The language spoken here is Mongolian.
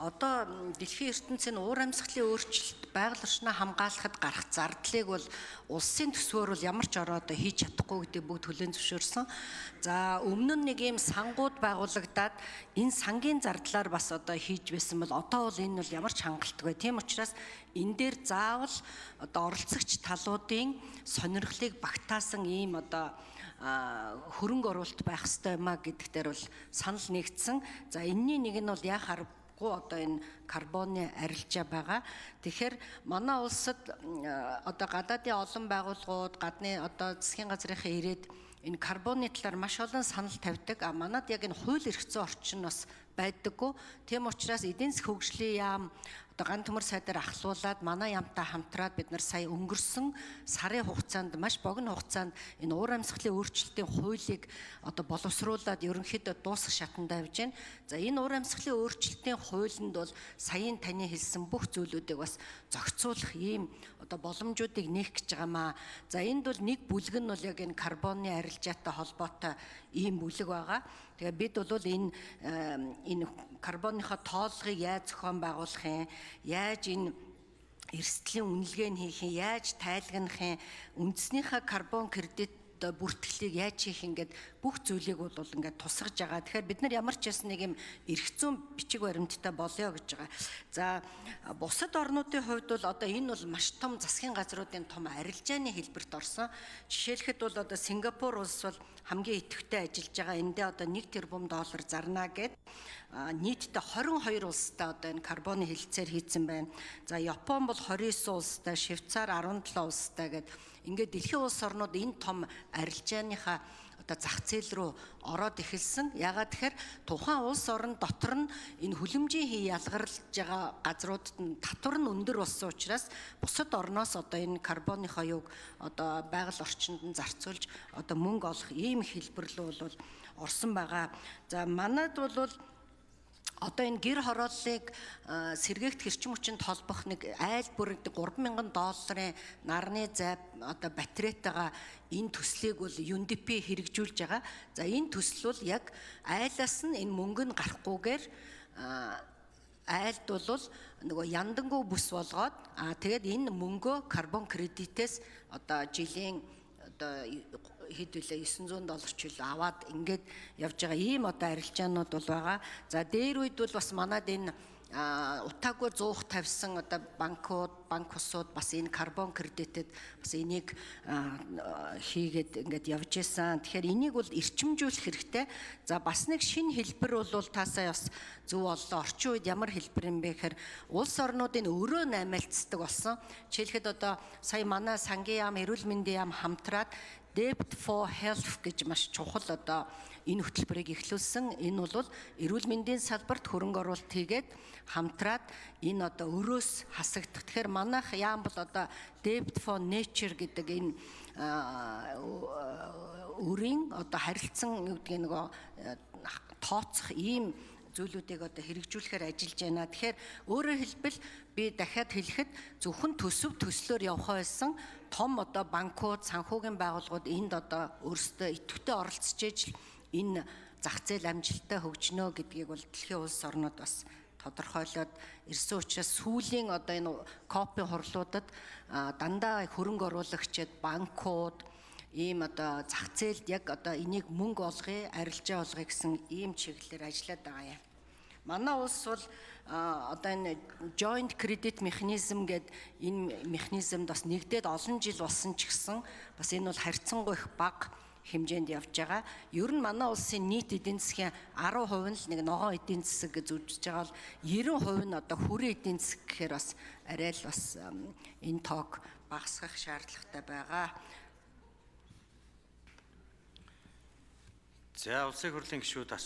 Одоо дэлхийн ертөнцийн уур амьсгалын өөрчлөлт байгаль орчноо хамгаалахад гарах зардлыг бол улсын төсвөөр бол ямар ч ороо одоо хийж чадахгүй гэдэг бүгд хүлээн зөвшөөрсөн. За, өмнө нь нэг ийм сангууд байгуулагдаад энэ сангийн зардлаар бас одоо хийж байсан бол одоо бол энэ бол ямар ч хангалтгүй. Тийм учраас энэ дээр заавал одоо оролцогч талуудын сонирхлыг багтаасан ийм одоо хөрөнгө оруулалт байх ёстой юм а гэдэг дээр бол санал нэгдсэн. За, энэний нэг нь бол яах аргагүй одоо энэ карбоны арилжаа байгаа. Тэгэхээр манай улсад одоо гадаадын олон байгууллагууд, гадны одоо засгийн газрынхаа ирээд энэ карбоны талаар маш олон санал тавьдаг. А манад яг энэ хууль эрх зүйн орчин бас байдаггүй. Тийм учраас эдийн засгийн хөгжлийн яам одоо ган төмөр сайдаар ахлуулаад манай яамтай хамтраад бид нар сая өнгөрсөн сарын хугацаанд, маш богино хугацаанд энэ уур амьсгалын өөрчлөлтийн хуулийг одоо боловсруулад ерөнхийдөө дуусах шатанд авж байна. За, энэ уур амьсгалын өөрчлөлтийн хуулинд бол саяын таны хэлсэн бүх зүйлүүдийг бас зохицуулах ийм одоо боломжуудыг нээх гэж байгаа маа. За, энд бол нэг бүлэг нь бол яг энэ карбоны арилжаатай холбоотой ийм бүлэг байгаа. Тэгээ бид бол энэ карбоныхоо тоолгыг яаж зохион байгуулах юм, яаж энэ эрсдлийн үнэлгээ нь хийх юм, яаж тайлгнах юм, үндснийхээ карбон кредит одоо бүртгэлийг яаж хийх, ингээд бүх зүйлийг бол ингээд тусгаж байгаа. Тэгэхээр бид нар ямар ч байсан нэг юм эрх зүйн бичиг баримттай болёо гэж байгаа. За, бусад орнуудын хувьд бол одоо энэ бол маш том засгийн газруудын том арилжааны хэлбэрт орсон. Жишээлхэд бол одоо Сингапур улс бол хамгийн идэвхтэй ажиллаж байгаа. Эндээ одоо 1 тэрбум доллар зарна гэд нийтдээ 22 улстай одоо энэ карбоны хэлэлцээр хийцэн байна. За, Япон бол 29 улстай, Швейцар 17 улстай гэд ингээд дэлхийн улс орнууд энэ том арилжааныхаа одоо зах зээл рүү ороод эхэлсэн. Яагаад тэгэхээр тухайн улс орн дотор нь энэ хүлэмжийн хий ялгарлаж байгаа газруудад нь татвар нь өндөр болсон учраас бусад орноос одоо энэ карбоныхоо юг одоо байгаль орчинд нь зарцуулж одоо мөнгө олох ийм хэлбэр рүү бол орсон байгаа. За, манад бол одоо энэ гэр хорооллыг сэргээгт хэрчим хүчинд холбох нэг айл бүр 3000 долларын нарны зай одоо батарейтайгаа энэ төслийг бол UNDP хэрэгжүүлж байгаа. За, энэ төсөл бол яг айлаас нь энэ мөнгө нь гарахгүйгээр айлд бол нөгөө яндангуу бүс болгоод, тэгээд энэ мөнгөө карбон кредитээс одоо жилийн одоо хэд вүлээ 900 доллар ч үл аваад ингээд явж байгаа ийм одоо арилжаанууд бол байгаа. За, дээр үед бол бас манад энэ утаагүй зуух тавьсан одоо банкуд, банк бусууд бас энэ карбон кредитэд бас энийг хийгээд ингээд явж исэн. Тэгэхээр энийг бол эрчимжүүлэх хэрэгтэй. За, бас нэг шинэ хэлбэр бол таасаа бас зөв боллоо. Орчин үед ямар хэлбэр юм бэ гэхээр улс орнуудын өрөө наймаалцдаг болсон. Жишээлхэд одоо сая манай сангийн яам, эрүүл мэндийн яам хамтраад Debt for Health гэж маш чухал одоо энэ хөтөлбөрийг эхлүүлсэн. Энэ бол эрүүл мэндийн салбарт хөрөнгө оруулалт хийгээд хамтраад энэ одоо өрөөс хасагдах. Тэгэхээр манайх яам бол одоо Debt for Nature гэдэг энэ өрийн одоо харилцан юу гэдгийг нөгөө тооцох ийм зүйлүүдийг одоо хэрэгжүүлэхээр ажиллаж байна. Тэгэхээр өөрөөр хэлбэл би дахиад хэлэхэд зөвхөн төсөв төслөөр явах байсан том одоо банкуд, санхүүгийн байгууллагууд энд одоо өөрсдөө идэвхтэй оролцож ижил энэ зах зээл амжилттай хөгжнө гэдгийг бол дэлхийн улс орнууд бас тодорхойлоод ирсэн учраас сүүлийн одоо энэ COP-ын хурлуудад дандаа хөрөнгө оруулагчид, банкуд ийм одоо зах зээлд яг одоо энийг мөнгө олгоё, арилжаа олгоё гэсэн ийм чиглэлээр ажиллаад байгаа юм. Манай улс бол одоо энэ joint credit mechanism гэдэг энэ механизмд бас нэгдээд олон жил болсон ч гэсэн бас энэ бол харьцангуй их бага хэмжээнд явж байгаа. Ер нь манай улсын нийт эдийн засгийн 10% нь л нэг ногоон эдийн засаг гэж үзэж байгаа бол 90% нь одоо хүрээ эдийн засаг гэхээр бас арай л бас энэ тоог багасгах шаардлагатай байгаа. За, улсын хурлын гишүүд асуу